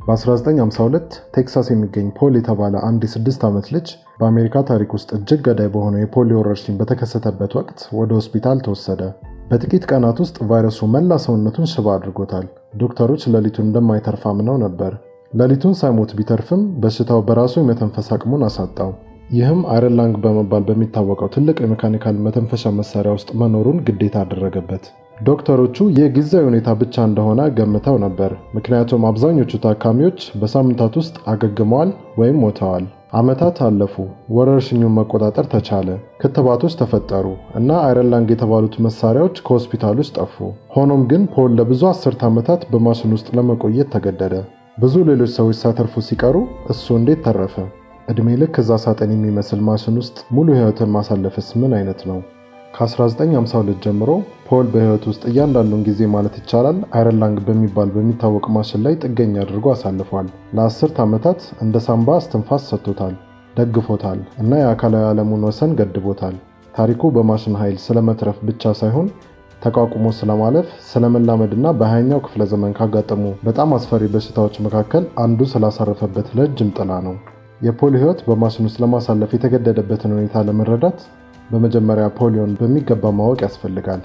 በ1952 ቴክሳስ የሚገኝ ፖል የተባለ አንድ የ6 ዓመት ልጅ በአሜሪካ ታሪክ ውስጥ እጅግ ገዳይ በሆነው የፖሊዮ ወረርሽኝ በተከሰተበት ወቅት ወደ ሆስፒታል ተወሰደ። በጥቂት ቀናት ውስጥ ቫይረሱ መላ ሰውነቱን ሽባ አድርጎታል። ዶክተሮች ሌሊቱን እንደማይተርፍ አምነው ነበር። ሌሊቱን ሳይሞት ቢተርፍም በሽታው በራሱ የመተንፈስ አቅሙን አሳጣው። ይህም iron lung በመባል በሚታወቀው ትልቅ የሜካኒካል መተንፈሻ መሳሪያ ውስጥ መኖሩን ግዴታ አደረገበት። ዶክተሮቹ ይህ ጊዜያዊ ሁኔታ ብቻ እንደሆነ ገምተው ነበር፣ ምክንያቱም አብዛኞቹ ታካሚዎች በሳምንታት ውስጥ አገግመዋል ወይም ሞተዋል። ዓመታት አለፉ። ወረርሽኙን መቆጣጠር ተቻለ፣ ክትባቶች ተፈጠሩ እና iron lung የተባሉት መሳሪያዎች ከሆስፒታሎች ጠፉ። ሆኖም ግን ፖል ለብዙ አስርት ዓመታት በማሽን ውስጥ ለመቆየት ተገደደ። ብዙ ሌሎች ሰዎች ሳይተርፉ ሲቀሩ እሱ እንዴት ተረፈ? ዕድሜ ልክ እዛ ሳጥን የሚመስል ማሽን ውስጥ ሙሉ ሕይወትን ማሳለፍስ ምን አይነት ነው? ከ1952 ጀምሮ ፖል በሕይወት ውስጥ እያንዳንዱን ጊዜ ማለት ይቻላል iron lung በሚባል በሚታወቅ ማሽን ላይ ጥገኛ አድርጎ አሳልፏል። ለ10 ዓመታት እንደ ሳምባ እስትንፋስ ሰጥቶታል፣ ደግፎታል እና የአካላዊ ዓለሙን ወሰን ገድቦታል። ታሪኩ በማሽን ኃይል ስለመትረፍ ብቻ ሳይሆን ተቋቁሞ ስለማለፍ፣ ስለመላመድና በ20ኛው ክፍለ ዘመን ካጋጠሙ በጣም አስፈሪ በሽታዎች መካከል አንዱ ስላሳረፈበት ረጅም ጥላ ነው። የፖል ሕይወት በማሽን ውስጥ ለማሳለፍ የተገደደበትን ሁኔታ ለመረዳት በመጀመሪያ ፖሊዮን በሚገባ ማወቅ ያስፈልጋል።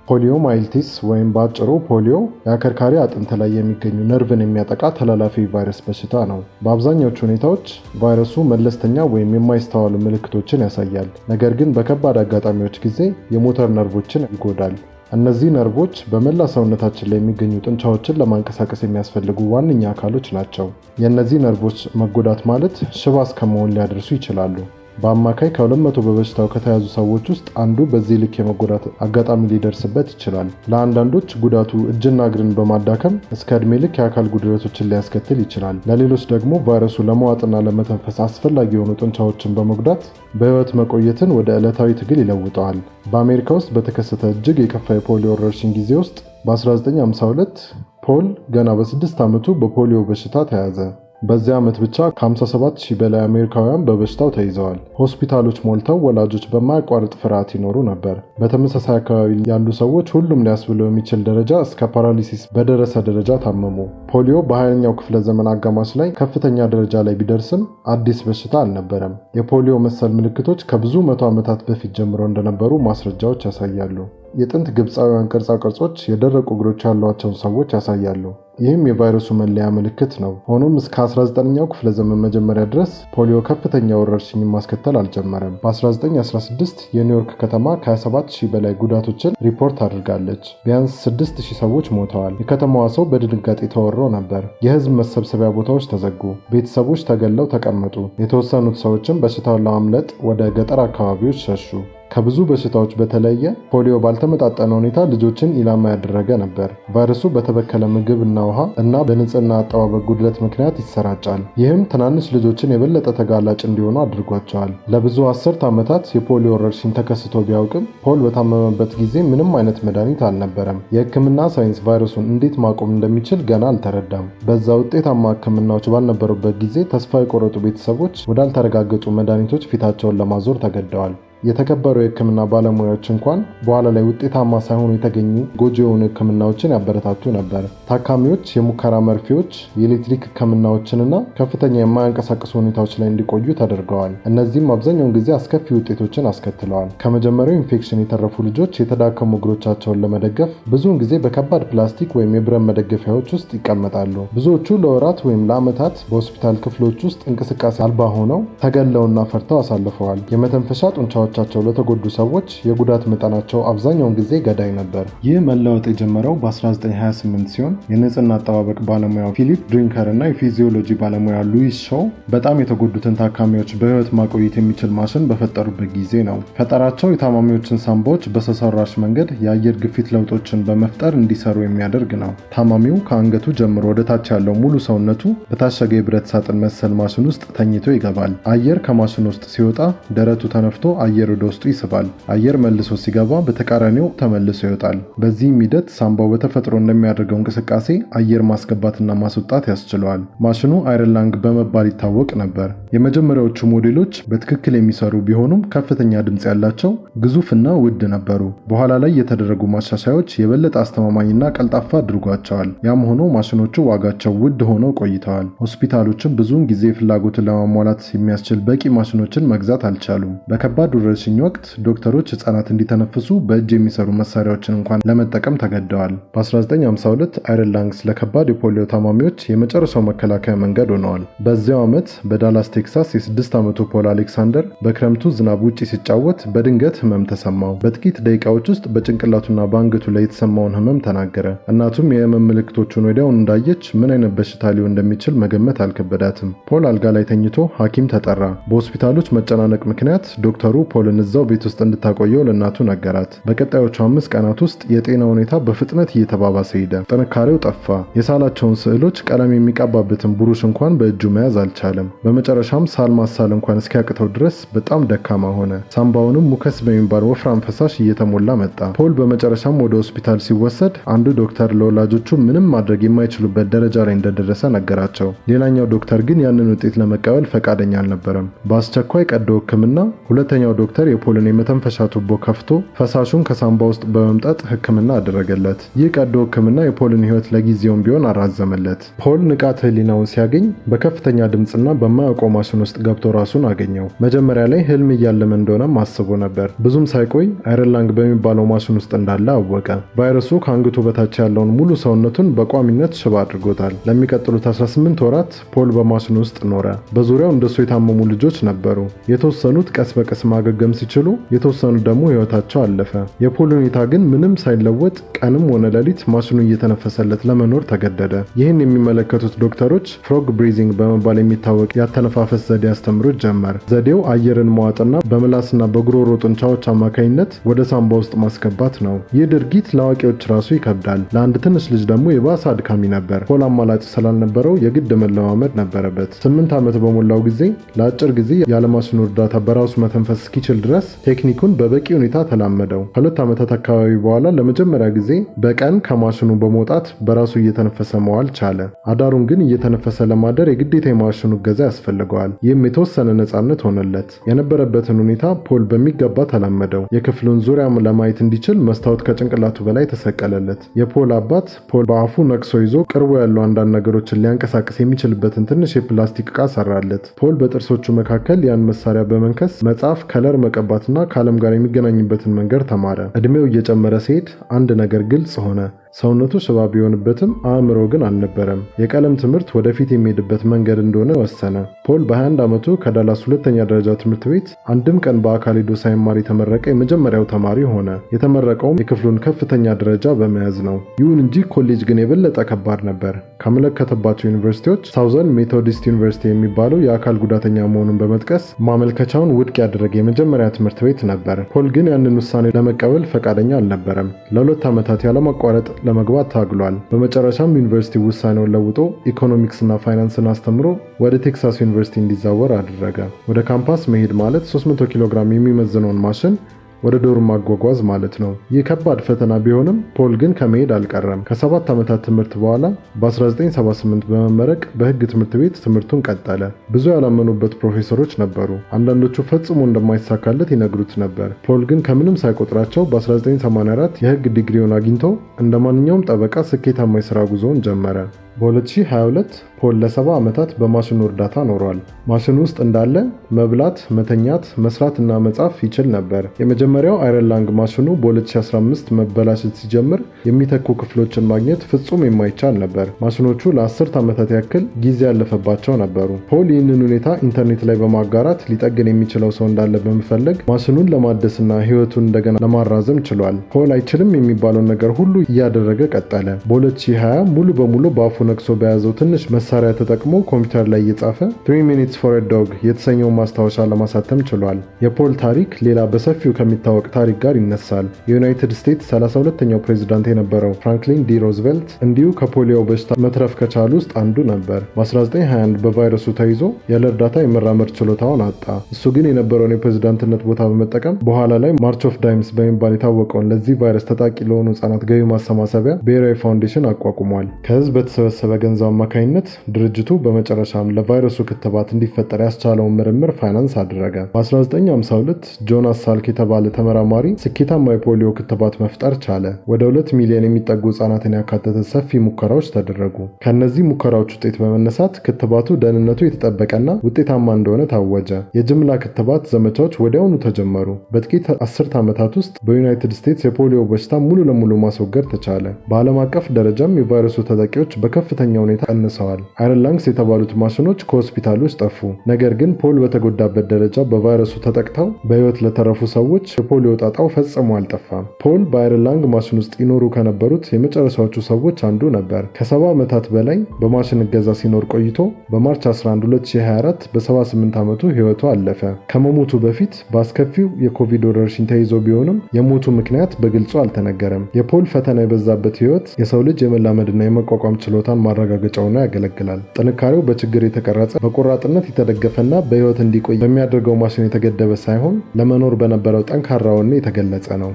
Poliomyelitis ወይም በአጭሩ ፖሊዮ የአከርካሪ አጥንት ላይ የሚገኙ ነርቭን የሚያጠቃ ተላላፊ ቫይረስ በሽታ ነው። በአብዛኛዎቹ ሁኔታዎች ቫይረሱ መለስተኛ ወይም የማይስተዋሉ ምልክቶችን ያሳያል። ነገር ግን በከባድ አጋጣሚዎች ጊዜ የሞተር ነርቮችን ይጎዳል። እነዚህ ነርቮች በመላ ሰውነታችን ላይ የሚገኙ ጡንቻዎችን ለማንቀሳቀስ የሚያስፈልጉ ዋነኛ አካሎች ናቸው። የእነዚህ ነርቮች መጎዳት ማለት ሽባ እስከመሆን ሊያደርሱ ይችላሉ። በአማካይ ከ200 በበሽታው ከተያዙ ሰዎች ውስጥ አንዱ በዚህ ልክ የመጎዳት አጋጣሚ ሊደርስበት ይችላል። ለአንዳንዶች ጉዳቱ እጅና እግርን በማዳከም እስከ ዕድሜ ልክ የአካል ጉድለቶችን ሊያስከትል ይችላል። ለሌሎች ደግሞ ቫይረሱ ለመዋጥና ለመተንፈስ አስፈላጊ የሆኑ ጡንቻዎችን በመጉዳት በሕይወት መቆየትን ወደ ዕለታዊ ትግል ይለውጠዋል። በአሜሪካ ውስጥ በተከሰተ እጅግ የከፋ የፖሊዮ ወረርሽኝ ጊዜ ውስጥ በ1952 ፖል ገና በ6 ዓመቱ በፖሊዮ በሽታ ተያዘ። በዚያ ዓመት ብቻ ከ57 ሺህ በላይ አሜሪካውያን በበሽታው ተይዘዋል። ሆስፒታሎች ሞልተው ወላጆች በማያቋርጥ ፍርሃት ይኖሩ ነበር። በተመሳሳይ አካባቢ ያሉ ሰዎች ሁሉም ሊያስብለው የሚችል ደረጃ እስከ paralysis በደረሰ ደረጃ ታመሙ። ፖሊዮ በ20ኛው ክፍለ ዘመን አጋማሽ ላይ ከፍተኛ ደረጃ ላይ ቢደርስም አዲስ በሽታ አልነበረም። የፖሊዮ መሰል ምልክቶች ከብዙ መቶ ዓመታት በፊት ጀምሮ እንደነበሩ ማስረጃዎች ያሳያሉ። የጥንት ግብፃውያን ቅርጻ ቅርጾች የደረቁ እግሮች ያሏቸውን ሰዎች ያሳያሉ። ይህም የቫይረሱ መለያ ምልክት ነው። ሆኖም እስከ 19ኛው ክፍለ ዘመን መጀመሪያ ድረስ ፖሊዮ ከፍተኛ ወረርሽኝን ማስከተል አልጀመረም። በ1916 የኒውዮርክ ከተማ ከ27,000 በላይ ጉዳቶችን ሪፖርት አድርጋለች። ቢያንስ 6,000 ሰዎች ሞተዋል። የከተማዋ ሰው በድንጋጤ ተወሮ ነበር። የህዝብ መሰብሰቢያ ቦታዎች ተዘጉ። ቤተሰቦች ተገለው ተቀመጡ። የተወሰኑት ሰዎችም በሽታውን ለማምለጥ ወደ ገጠር አካባቢዎች ሸሹ። ከብዙ በሽታዎች በተለየ ፖሊዮ ባልተመጣጠነ ሁኔታ ልጆችን ኢላማ ያደረገ ነበር። ቫይረሱ በተበከለ ምግብ እና ውሃ እና በንጽህና አጠባበቅ ጉድለት ምክንያት ይሰራጫል። ይህም ትናንሽ ልጆችን የበለጠ ተጋላጭ እንዲሆኑ አድርጓቸዋል። ለብዙ አስርት ዓመታት የፖሊዮ ወረርሽኝ ተከስቶ ቢያውቅም ፖል በታመመበት ጊዜ ምንም አይነት መድኃኒት አልነበረም። የሕክምና ሳይንስ ቫይረሱን እንዴት ማቆም እንደሚችል ገና አልተረዳም። በዛ ውጤታማ ሕክምናዎች ባልነበሩበት ጊዜ ተስፋ የቆረጡ ቤተሰቦች ወዳልተረጋገጡ መድኃኒቶች ፊታቸውን ለማዞር ተገደዋል። የተከበሩ የህክምና ባለሙያዎች እንኳን በኋላ ላይ ውጤታማ ሳይሆኑ የተገኙ ጎጂ የሆኑ ህክምናዎችን ያበረታቱ ነበር። ታካሚዎች የሙከራ መርፌዎች፣ የኤሌክትሪክ ህክምናዎችንና ከፍተኛ የማያንቀሳቅሱ ሁኔታዎች ላይ እንዲቆዩ ተደርገዋል። እነዚህም አብዛኛውን ጊዜ አስከፊ ውጤቶችን አስከትለዋል። ከመጀመሪያው ኢንፌክሽን የተረፉ ልጆች የተዳከሙ እግሮቻቸውን ለመደገፍ ብዙውን ጊዜ በከባድ ፕላስቲክ ወይም የብረት መደገፊያዎች ውስጥ ይቀመጣሉ። ብዙዎቹ ለወራት ወይም ለዓመታት በሆስፒታል ክፍሎች ውስጥ እንቅስቃሴ አልባ ሆነው ተገለውና ፈርተው አሳልፈዋል። የመተንፈሻ ጡንቻዎቻቸው ለተጎዱ ሰዎች የጉዳት መጠናቸው አብዛኛውን ጊዜ ገዳይ ነበር። ይህ መለወጥ የጀመረው በ1928 ሲሆን የንጽህና አጠባበቅ ባለሙያው ፊሊፕ ድሪንከር እና የፊዚዮሎጂ ባለሙያ ሉዊስ ሾው በጣም የተጎዱትን ታካሚዎች በህይወት ማቆየት የሚችል ማሽን በፈጠሩበት ጊዜ ነው። ፈጠራቸው የታማሚዎችን ሳንባዎች በሰው ሰራሽ መንገድ የአየር ግፊት ለውጦችን በመፍጠር እንዲሰሩ የሚያደርግ ነው። ታማሚው ከአንገቱ ጀምሮ ወደ ታች ያለው ሙሉ ሰውነቱ በታሸገ የብረት ሳጥን መሰል ማሽን ውስጥ ተኝቶ ይገባል። አየር ከማሽን ውስጥ ሲወጣ ደረቱ ተነፍቶ አየር አየር ወደ ውስጡ ይስባል። አየር መልሶ ሲገባ በተቃራኒው ተመልሶ ይወጣል። በዚህም ሂደት ሳምባው በተፈጥሮ እንደሚያደርገው እንቅስቃሴ አየር ማስገባትና ማስወጣት ያስችለዋል። ማሽኑ Iron Lung በመባል ይታወቅ ነበር። የመጀመሪያዎቹ ሞዴሎች በትክክል የሚሰሩ ቢሆኑም ከፍተኛ ድምፅ ያላቸው፣ ግዙፍና ውድ ነበሩ። በኋላ ላይ የተደረጉ ማሻሻያዎች የበለጠ አስተማማኝና ቀልጣፋ አድርጓቸዋል። ያም ሆኖ ማሽኖቹ ዋጋቸው ውድ ሆነው ቆይተዋል። ሆስፒታሎችም ብዙውን ጊዜ ፍላጎትን ለማሟላት የሚያስችል በቂ ማሽኖችን መግዛት አልቻሉም። በከባድ ወረርሽኝ ወቅት ዶክተሮች ህጻናት እንዲተነፍሱ በእጅ የሚሰሩ መሳሪያዎችን እንኳን ለመጠቀም ተገደዋል። በ1952 Iron Lungs ለከባድ የፖሊዮ ታማሚዎች የመጨረሻው መከላከያ መንገድ ሆነዋል። በዚያው ዓመት በዳላስ ቴክሳስ የ6 ዓመቱ ፖል አሌክሳንደር በክረምቱ ዝናብ ውጪ ሲጫወት በድንገት ህመም ተሰማው። በጥቂት ደቂቃዎች ውስጥ በጭንቅላቱና በአንገቱ ላይ የተሰማውን ህመም ተናገረ። እናቱም የህመም ምልክቶቹን ወዲያውኑ እንዳየች ምን አይነት በሽታ ሊሆን እንደሚችል መገመት አልከበዳትም። ፖል አልጋ ላይ ተኝቶ ሐኪም ተጠራ። በሆስፒታሎች መጨናነቅ ምክንያት ዶክተሩ ፖልን እዛው ቤት ውስጥ እንድታቆየው ለእናቱ ነገራት። በቀጣዮቹ 5 ቀናት ውስጥ የጤና ሁኔታ በፍጥነት እየተባባሰ ሄደ። ጥንካሬው ጠፋ። የሳላቸውን ስዕሎች ቀለም የሚቀባበትን ብሩሽ እንኳን በእጁ መያዝ አልቻለም። በመጨረሻም ሳል ማሳል እንኳን እስኪያቅተው ድረስ በጣም ደካማ ሆነ። ሳምባውንም mucus በሚባል ወፍራም ፈሳሽ እየተሞላ መጣ። ፖል በመጨረሻም ወደ ሆስፒታል ሲወሰድ አንዱ ዶክተር ለወላጆቹ ምንም ማድረግ የማይችሉበት ደረጃ ላይ እንደደረሰ ነገራቸው። ሌላኛው ዶክተር ግን ያንን ውጤት ለመቀበል ፈቃደኛ አልነበረም። በአስቸኳይ ቀዶ ሕክምና ሁለተኛው ዶክተር የፖልን የመተንፈሻ ቱቦ ከፍቶ ፈሳሹን ከሳምባ ውስጥ በመምጠጥ ሕክምና አደረገለት። ይህ ቀዶ ሕክምና የፖልን ሕይወት ለጊዜውም ቢሆን አራዘመለት። ፖል ንቃተ ህሊናውን ሲያገኝ በከፍተኛ ድምፅና በማያውቀው ማሽን ውስጥ ገብቶ ራሱን አገኘው። መጀመሪያ ላይ ህልም እያለመ እንደሆነም አስቦ ነበር። ብዙም ሳይቆይ Iron Lung በሚባለው ማሽን ውስጥ እንዳለ አወቀ። ቫይረሱ ከአንገቱ በታች ያለውን ሙሉ ሰውነቱን በቋሚነት ሽባ አድርጎታል። ለሚቀጥሉት 18 ወራት ፖል በማሽኑ ውስጥ ኖረ። በዙሪያው እንደሱ የታመሙ ልጆች ነበሩ። የተወሰኑት ቀስ በቀስ ማገገም ሲችሉ፣ የተወሰኑት ደግሞ ህይወታቸው አለፈ። የፖል ሁኔታ ግን ምንም ሳይለወጥ ቀንም ሆነ ሌሊት ማሽኑ እየተነፈሰለት ለመኖር ተገደደ። ይህን የሚመለከቱት ዶክተሮች frog breathing በመባል የሚታወቅ ያተነፋፈስ ዘዴ ያስተምሩት ጀመር። ዘዴው አየርን መዋጥና በምላስና በጉሮሮ ጡንቻዎች አማካኝነት ወደ ሳምባ ውስጥ ማስገባት ነው። ይህ ድርጊት ለአዋቂዎች ራሱ ይከብዳል። ለአንድ ትንሽ ልጅ ደግሞ የባሰ አድካሚ ነበር። ፖል አማራጭ ስላልነበረው የግድ መለማመድ ነበረበት። 8 ዓመት በሞላው ጊዜ ለአጭር ጊዜ ያለማሽኑ እርዳታ በራሱ መተንፈስ እስኪችል ድረስ ቴክኒኩን በበቂ ሁኔታ ተላመደው። ከ2 ዓመታት አካባቢ በኋላ ለመጀመሪያ ጊዜ በቀን ከማሽኑ በመውጣት በራሱ እየተነፈሰ መዋል ቻለ። አዳሩን ግን እየተነፈሰ ለማደር የግዴታ የማሽኑ እገዛ ያስፈልገዋል። ይህም የተወሰነ ነፃነት ሆነለት። የነበረበትን ሁኔታ ፖል በሚገባ ተላመደው። የክፍሉን ዙሪያ ለማየት እንዲችል መስታወት ከጭንቅላቱ በላይ ተሰቀለለት። የፖል አባት ፖል በአፉ ነክሶ ይዞ ቅርቡ ያሉ አንዳንድ ነገሮችን ሊያንቀሳቅስ የሚችልበትን ትንሽ የፕላስቲክ ዕቃ ሰራለት። ፖል በጥርሶቹ መካከል ያን መሳሪያ በመንከስ መጻፍ፣ color መቀባትና ከዓለም ጋር የሚገናኝበትን መንገድ ተማረ። እድሜው እየጨመረ ሲሄድ አንድ ነገር ግልጽ ሆነ። ሰውነቱ ሽባ ቢሆንበትም አእምሮው ግን አልነበረም። የቀለም ትምህርት ወደፊት የሚሄድበት መንገድ እንደሆነ ወሰነ። ፖል በ21 ዓመቱ ከዳላስ ሁለተኛ ደረጃ ትምህርት ቤት አንድም ቀን በአካል ሄዶ ሳይማር የተመረቀ የመጀመሪያው ተማሪ ሆነ። የተመረቀውም የክፍሉን ከፍተኛ ደረጃ በመያዝ ነው። ይሁን እንጂ ኮሌጅ ግን የበለጠ ከባድ ነበር። ካመለከተባቸው ዩኒቨርሲቲዎች Southern Methodist University የሚባለው የአካል ጉዳተኛ መሆኑን በመጥቀስ ማመልከቻውን ውድቅ ያደረገ የመጀመሪያ ትምህርት ቤት ነበር። ፖል ግን ያንን ውሳኔ ለመቀበል ፈቃደኛ አልነበረም። ለ2 ዓመታት ያለማቋረጥ ለመግባት ታግሏል። በመጨረሻም ዩኒቨርሲቲ ውሳኔውን ለውጦ ኢኮኖሚክስና ፋይናንስን አስተምሮ ወደ ቴክሳስ ዩኒቨርሲቲ እንዲዛወር አደረገ። ወደ ካምፓስ መሄድ ማለት 300 ኪሎ ግራም የሚመዝነውን ማሽን ወደ dorm ማጓጓዝ ማለት ነው። ይህ ከባድ ፈተና ቢሆንም ፖል ግን ከመሄድ አልቀረም። ከ7 ዓመታት ትምህርት በኋላ በ1978 በመመረቅ በሕግ ትምህርት ቤት ትምህርቱን ቀጠለ። ብዙ ያላመኑበት ፕሮፌሰሮች ነበሩ። አንዳንዶቹ ፈጽሞ እንደማይሳካለት ይነግሩት ነበር። ፖል ግን ከምንም ሳይቆጥራቸው በ1984 የሕግ ዲግሪውን አግኝቶ እንደ ማንኛውም ጠበቃ ስኬታማ የሥራ ጉዞውን ጀመረ። በ2022 ፖል ለ70 ዓመታት በማሽኑ እርዳታ ኖሯል። ማሽኑ ውስጥ እንዳለ መብላት፣ መተኛት፣ መስራት እና መጻፍ ይችል ነበር። የመጀመሪያው Iron Lung ማሽኑ በ2015 መበላሸት ሲጀምር የሚተኩ ክፍሎችን ማግኘት ፍጹም የማይቻል ነበር። ማሽኖቹ ለአስርት ዓመታት ያክል ጊዜ ያለፈባቸው ነበሩ። ፖል ይህንን ሁኔታ ኢንተርኔት ላይ በማጋራት ሊጠግን የሚችለው ሰው እንዳለ በመፈለግ ማሽኑን ለማደስና ሕይወቱን እንደገና ለማራዘም ችሏል። ፖል አይችልም የሚባለውን ነገር ሁሉ እያደረገ ቀጠለ። በ2020 ሙሉ በሙሉ በአፉ ነክሶ በያዘው ትንሽ መሳሪያ ተጠቅሞ ኮምፒውተር ላይ እየጻፈ "3 Minutes for a Dog" የተሰኘውን ማስታወሻ ለማሳተም ችሏል። የፖል ታሪክ ሌላ በሰፊው ከሚታወቅ ታሪክ ጋር ይነሳል። የዩናይትድ ስቴትስ 32ኛው ፕሬዚዳንት የነበረው ፍራንክሊን ዲ ሮዝቬልት እንዲሁ ከፖሊዮ በሽታ መትረፍ ከቻሉ ውስጥ አንዱ ነበር። በ1921 በቫይረሱ ተይዞ ያለ እርዳታ የመራመድ ችሎታውን አጣ። እሱ ግን የነበረውን የፕሬዚዳንትነት ቦታ በመጠቀም በኋላ ላይ March of Dimes በሚባል የታወቀውን ለዚህ ቫይረስ ተጠቂ ለሆኑ ህጻናት ገቢ ማሰባሰቢያ ብሔራዊ ፋውንዴሽን አቋቁሟል። ከህዝብ በተሰበሰበ ገንዘብ አማካኝነት ድርጅቱ በመጨረሻም ለቫይረሱ ክትባት እንዲፈጠር ያስቻለውን ምርምር ፋይናንስ አደረገ። በ1952 ጆናስ ሳልክ የተባለ ተመራማሪ ስኬታማ የፖሊዮ ክትባት መፍጠር ቻለ። ወደ 2 ሚሊዮን የሚጠጉ ህጻናትን ያካተተ ሰፊ ሙከራዎች ተደረጉ። ከእነዚህ ሙከራዎች ውጤት በመነሳት ክትባቱ ደህንነቱ የተጠበቀና ውጤታማ እንደሆነ ታወጀ። የጅምላ ክትባት ዘመቻዎች ወዲያውኑ ተጀመሩ። በጥቂት አስርት ዓመታት ውስጥ በዩናይትድ ስቴትስ የፖሊዮ በሽታ ሙሉ ለሙሉ ማስወገድ ተቻለ። በዓለም አቀፍ ደረጃም የቫይረሱ ተጠቂዎች በከፍተኛ ሁኔታ ቀንሰዋል። Iron Lungs የተባሉት ማሽኖች ከሆስፒታሎች ጠፉ። ነገር ግን ፖል በተጎዳበት ደረጃ በቫይረሱ ተጠቅተው በህይወት ለተረፉ ሰዎች የፖሊዮ ጣጣው ፈጽሞ አልጠፋም። ፖል በ Iron Lung ማሽን ውስጥ ይኖሩ ከነበሩት የመጨረሻዎቹ ሰዎች አንዱ ነበር። ከ70 ዓመታት በላይ በማሽን እገዛ ሲኖር ቆይቶ በ March 11 2024 በ78 ዓመቱ ህይወቱ አለፈ። ከመሞቱ በፊት በአስከፊው የኮቪድ ወረርሽኝ ተይዞ ቢሆንም የሞቱ ምክንያት በግልጹ አልተነገረም። የፖል ፈተና የበዛበት ህይወት የሰው ልጅ የመላመድና የመቋቋም ችሎታን ማረጋገጫ ሆኖ ያገለግላል። ጥንካሬው በችግር የተቀረጸ፣ በቆራጥነት የተደገፈና በህይወት እንዲቆይ በሚያደርገው ማሽን የተገደበ ሳይሆን ለመኖር በነበረው ጠንካራ ወኔ የተገለጸ ነው።